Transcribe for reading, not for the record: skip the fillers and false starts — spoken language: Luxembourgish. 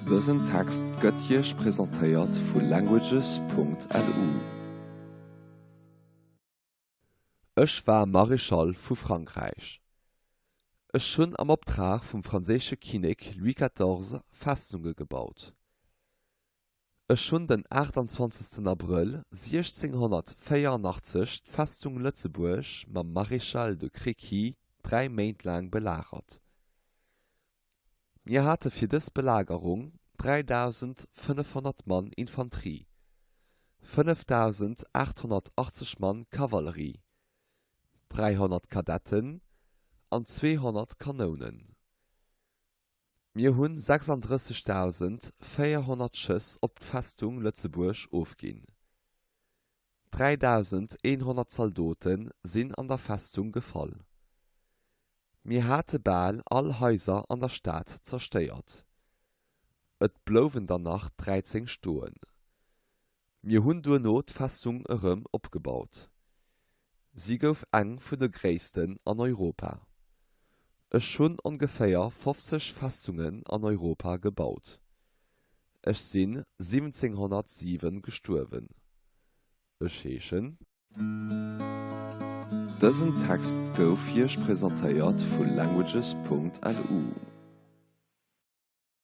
Dësen Text gëtt Iech presentéiert vu languages.lu. Ech war Maréchal vu Frankräich. Ech hunn am Optrag vum franséische Kinnek Louis XIV Festunge gebaut. Ech hunn den 28 Abrëll 1684 d'Festung Lëtzebuerg mam Maréchal de Créquy 3 Méint laang belagert. Mir hate fir dës Belagerung 3.500 Mann Infanterie, 5.880 Mann Kavallerie, 300 Kadetten an 200 Kanounen. Mir hu 36.400 Schëss op d'Festung Lëtzebuerg ofginn. 3.100 Zaldote sinn an der Festung gefall. Mir hate bal all Haiser an der Stad zerstéiert. Et blouwen der nach 13 stoen. Mir hunn duerno d'Festung erëm opgebaut. Si gouf eng vun de gréissten an Europa. Ech hunn ongeféier 50 Festungen an Europa gebaut. Ech sinn 1707 gestuerwen. Ech heeschen. Dësen Text gouf Iech presentéiert vu languages.lu.